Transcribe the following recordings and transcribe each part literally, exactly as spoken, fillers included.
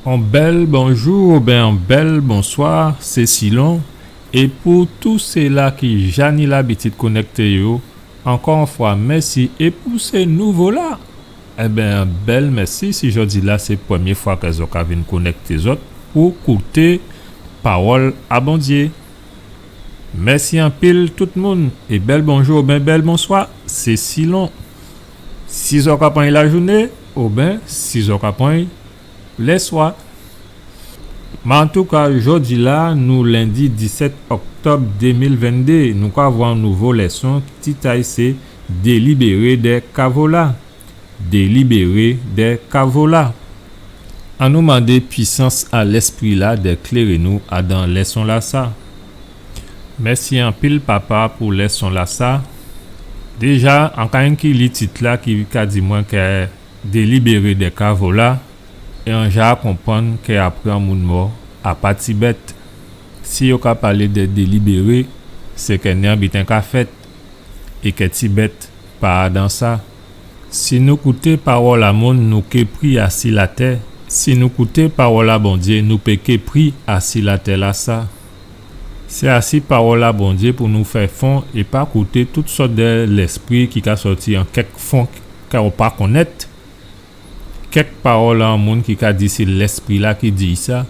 On bèl bonjou oubyen on bèl bonswa, sé silon. É pou tout séla ki ja ni labitid konèkté yo, ankò on fwa mèsi, é pou sé nouvo-la, ében, bèl mèsi si jòdi-la sé prèmyé fwa kè zòt ka vin konèkté zòt pou kouté pawòl a Bondyé. Mèsi anpil tout moun, é bèl bonjou oubyen bèl bonswa, sé silon si zòt ka pran lajouné oubyen si zòt ka pran lèswa. Mé antouka, jòdi-la, nou lendi disèt òktòb dé mil venndé, nou ka vwè on nouvo lèson, tit a'y sé Délibéré dè kavo-la. Délibéré dè kavo-la. Annou mandé pwisans a Lèspri-la dè kléré nou adan lèson-lasa. Mèsi anpil, Papa, pou lèson-lasa. Déja, an ka enki li tit-la ki ka di mwen kè délibéré dè kavo-la, é an ja konprann kè apré on moun mò, a pa ti bèt. Si yo ka palé dè délibéré, sé kè ni on biten ka fèt, é kè ti bèt pa adan sa. Si nou kouté pawòl a moun, nou ké pri asi latè. Si nou kouté pawòl a Bondyé, nou pé ké pri asi latè-lasa. Sé asi pawòl a Bondyé pou nou fè fon é pa kouté tout sòt dè lèspri ki ka sòti an kèk fon kè ou pa konnèt. Kèk pawòl a on moun ki ka di sé lèspri-la ki di sa.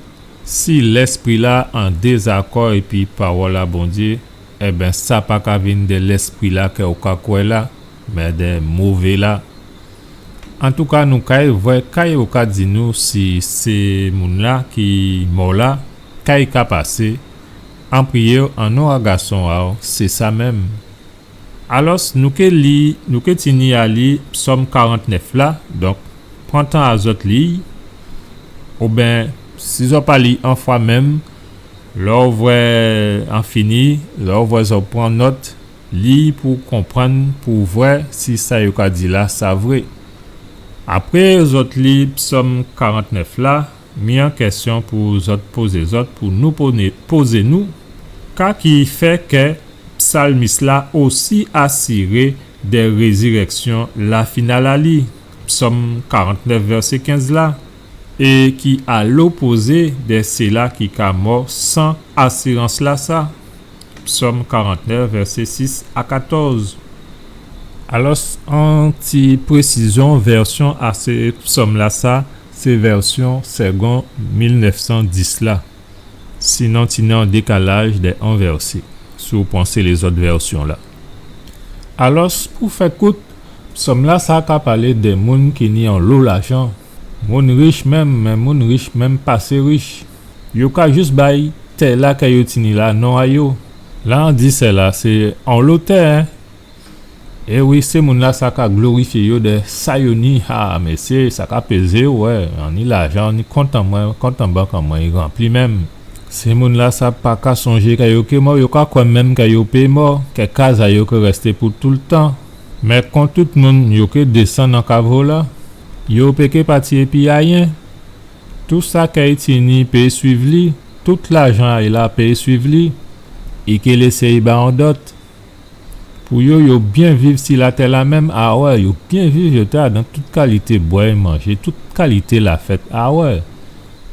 Si lèspri-la an dézakò épi pawòl a Bondyé, ében, sa pa ka vin dè lèspri-la kè ou ka kwè la, mé dè mové-la. Antouka, nou kay vwè ka yo ka di nou si sé moun-la ki mò la, ka i ka pasé. An priyé an non a Gason a'w, sé sa menm. Alòs, nou ké li, nou ké tini a li Psòm karantnèf la, donk, pran tan a zòt li, oben, si zòt pa li on fwa menm, lè ou vwè an fini, lè ou vwè zòt pran nòt, li pou konprann, pou vwè si sa yo ka di la, sa vré. Apré zòt li Psòm karantnèf la, mi on kèsyon pou zòt pozé zòt, pou nou poné-, pozé nou, ka ki fè kè psalmis la osi asiré dè rézirèksyon la final a li, Psòm karantnèf, vèsé kenz la, é ki a lopozé dè sila ki ka mò san asirans la sa, Psòm karantnèf, vèsé sis a katòz. Alòs, on ti présizyon, vèsyon a sé psòm la sa, sé vèsyon Segond mil nèf san dis la. Sinon, tini on dékalaj dè on vèsé, si ou pran sé lézòt vèsyon la. Alòs, pou fè kout, psòm la sa ka palé dè moun ki ni onlo lajan. Moun rich menm, mé moun rich menm pasé rich. Yo ka jis bay tè la kè yo tini la non a yo. La an di sèla sé onlo tè, en. É wi, sé moun la sa ka glorifyé yo dè sa yo ni, a, mésyé, sa ka pézé, wè, an ni lajan, an ni kont an mwen, kont an bank an mwen, i ranpli menm. Sé moun la sa pa ka sonjé kè yo ké mò, yo ka kwè menm kè yo pé mò, kè kaz a yo ké rèsté pou toultan. Mé kon tout moun, yo ké désann an kavo la, yo pé ké pati épi ayen. Tou sa kè i tini pé swiv li, tout lajan a'y la pé swiv li, i ké lésé i ba on dòt. Pou yo, yo byen viv si latè la menm, a wè, yo byen viv, yo té adan tout kalité bwè, manjé, tout kalité lafèt, a wè.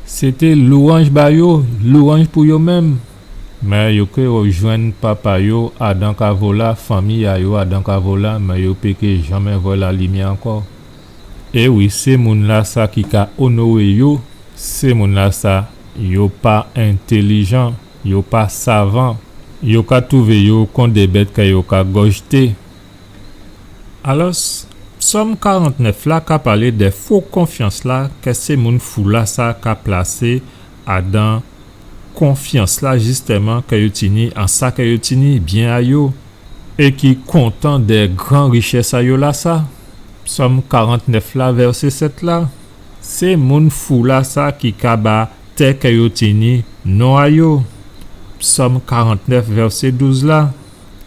Sé té louwanj ba yo, louwanj pou yo menm. Mé yo ké jwenn papa yo adan kavo la, fanmi a yo adan kavo la, mé yo pé ké janmen vwè lalimyè ankò. É wi, sé moun la sa ki ka onoré yo, sé moun la sa, yo pa entélijan, yo pa savan, yo ka twouvé yo kon dé bèt kè yo ka gòjté. Alòs, Psòm karantnèf la ka palé dè fo konfyans la kè sé moun fou la sa ka plasé adan konfyans la, jistèman, kè yo tini an sa kè yo tini byen a yo, é ki kontan dè gran richès a yo la sa. Psòm karantnèf la, vèsé sèt la. Sé moun fou la sa ki ka ba tè kè yo tini non a yo. Psòm karantnèf, vèsé douz la.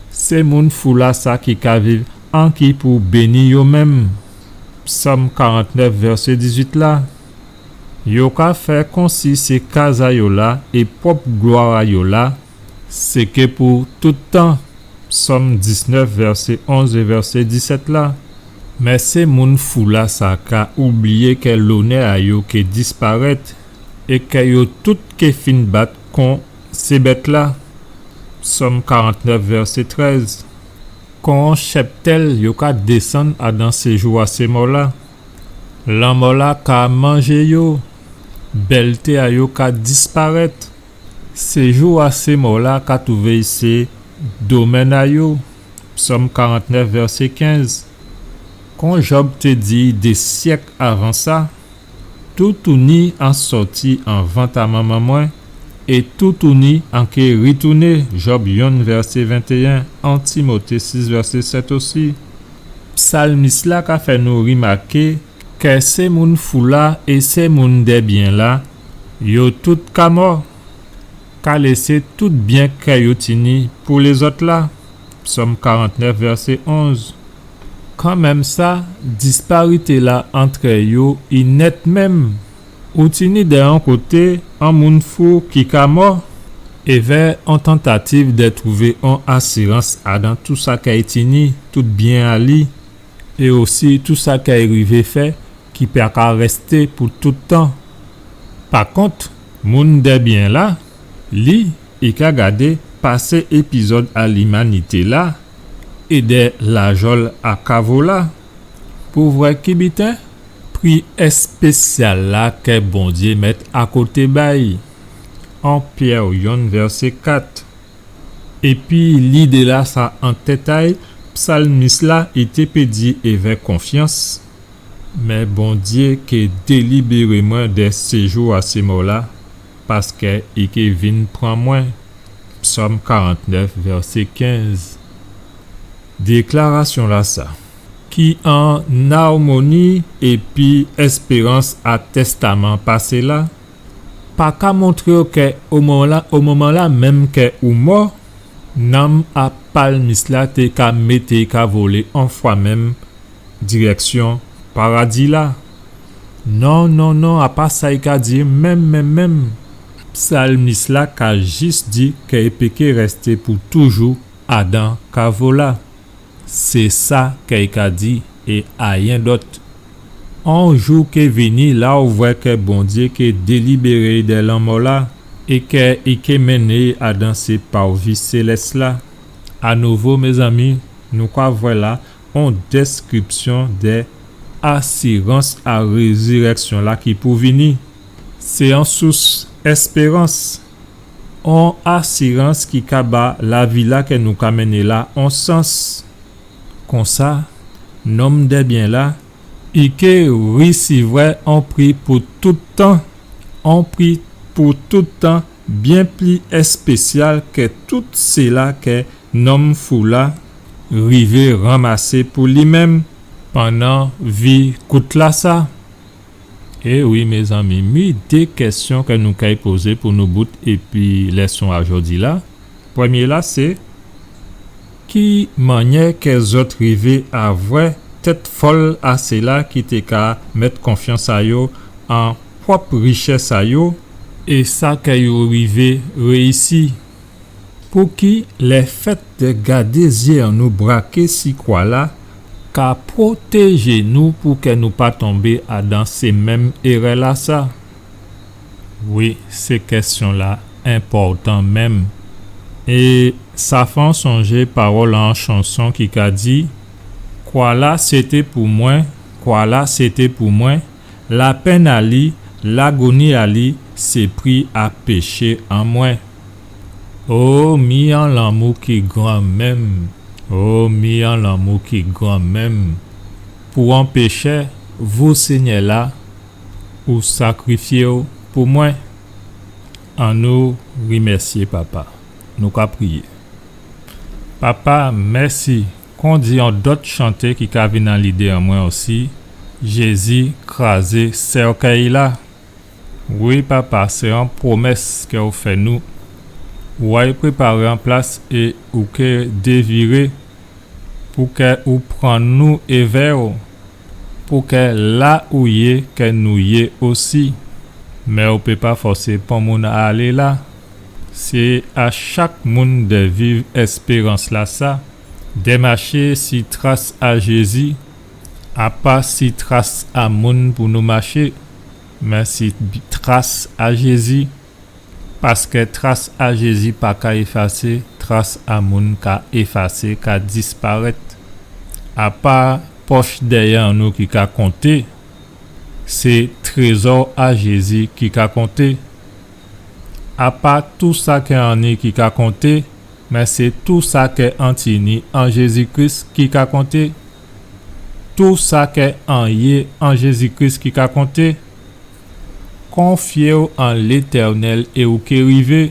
Sé moun fou la sa ki ka viv anki pou béni yo menm. Psòm karantnèf, vèsé dizuit la. Yo ka fè konsi sé kaz a yo la é pwòp glwa a yo la, sé ké pou tout tan. Psòm diznèf, vèsé onz é vèsé disèt la. Mé sé moun fou la sa ka oubliyé kè lonè a yo ké disparèt, é kè yo tout ké fin bat kon sé bèt-la. Sòm karantnèf, vèsé trèz. Kon on chèptèl, yo ka désann adan séjou a sé mò-la. Lanmò-la ka manjé yo. Bèlté a yo ka disparèt. Séjou a sé mò-la ka twouvé sé domèn a yo. Sòm karantnèf, vèsé kenz. Kon Jòb té di dé syèk avan sa, toutouni an sòti an vant a manman mwen, é toutouni an ké ritouné, Jòb yonn, vèsé ventéyen, en Timoté sis, vèsé sèt osi. Psalmis-la ka fè nou rimaké kè sé moun fou-la é sé moun dè byen-la, yo tout ka mò, ka lésé tout byen kè yo tini pou lézòt-la. Sòm karantnèf, vèsé onz. Kanmenm sa, disparité-la antrè yo i nèt menm. Ou tini dè on koté on moun fou ki ka mò, évè on tantativ dè twouvé on asirans adan tou sa kè i tini, tout byen a li, é osi tou sa kè i rivé fè ki pa ka rèsté pou tout tan. Pakont, moun dè byen-la, li, i ka gadé pasé épizòd a limanité-la é dè lajòl a kavo-la. Pou vwè ki biten, pri èspésyal-la kè Bondyé mèt akoté ba'y. En Pyè yonn, vèsé kat. Épi lidé-la sa an tèt a'y, psalmis-la i té pé di évè konfyans, mé Bondyé ké délibéré mwen dè séjou a sé mò-la, paskè i ké vin pran mwen. Psòm karantnèf, vèsé kenz. Déklarasyon-la sa, ki an armoni épi èspérans a Tèstaman pasé-la, pa ka montré'w kè o moman-la, o moman-la menm kè ou mò, nanm a psalmis-la té ka mété ka volé onfwamenm dirèksyon paradi-la. Non, non, non, a pa sa i ka di menm, menm, menm. Psalmis-la ka jis di kè i pé ké rèsté pou toujou adan kavo-la. Sé sa kè i ka di é ayen dòt. On jou ké vini la ou vwè kè Bondyé ké délibéré'y dè lanmò-la é kè i ké mennen'y adan sé parvi sélès-la. Anouvo, mézanmi, nou ka vwè la on dèskripsyon dè asirans a rézirèksyon-la ki pou vini. Sé on sous èspérans. On asirans ki ka ba lavi-la kè nou ka mennen la on sans. Konsa, nonm dè byen-la, i ké risivwè on pri pou tout tan, on pri pou tout tan byen pli èspésyal kè tout sila kè nonm fou-la rivé ranmasé pou li menm pandan vi kout-lasa. É wi, mézanmi, mi dé kèsyon kè nou kay pozé pou nou bout épi lèson a jòdi-la. Prèmyé-la, sé, ki mannyè kè zòt rivé a vwè tèt fòl a sila ki té ka mèt konfyans a yo an pwòp richès a yo é sa kè yo rivé réyisi? Pouki lèfèt dè gadé zyé an nou braké si kwa-la ka pwotéjé nou pou kè nou pa tonbé adan sé menm érè-lasa? Wi, sé kèsyon-la enpòtan menm. É sa fè an sonjé pawòl a on chanson ki ka di, kwa-la sété pou mwen, kwa-la sété pou mwen, lapenn a li, lagoni a li, sé pri a péché an mwen. O, mi on lanmou ki gran menm! O, mi on lanmou ki gran menm! Pou on péchè, vou Sényè-la, ou sakrifyé'w pou mwen. Annou rimèsyé Papa. Nou ka priyé. Papa, mèsi. Kon di on dòt chanté ki ka vin an lidé an mwen osi, Jézi krazé sèkèy-la. Wi, Papa, sé on pwomès kè ou fè nou. Ou ay préparé on plas é ou ké déviré pou kè ou pran nou évè'w, pou kè la ou yé, kè nou yé osi. Mé ou pé pa fòsé pon moun alé la. Sé a chak moun dè viv èspérans-lasa, dè maché si tras a Jézi, a pa si tras a moun pou nou maché, mé si bi-, tras a Jézi. Paskè tras a Jézi pa ka éfasé, tras a moun ka éfasé, ka disparèt. Apa pòch dèyè an nou ki ka konté, sé trézò a Jézi ki ka konté. Apa tou sa kè an ni ki ka konté, mé sé tou sa kè an tini an Jézi Kris ki ka konté. Tou sa kè an yé an Jézi Kris ki ka konté. Konfyé'w an Létènèl é ou ké rivé.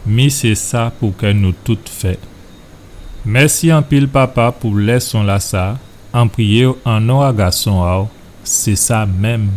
Mi sé sa pou kè nou tout fè. Mèsi anpil, Papa, pou lèson-lasa. An priyé'w an non a Gason a'w, sé sa menm.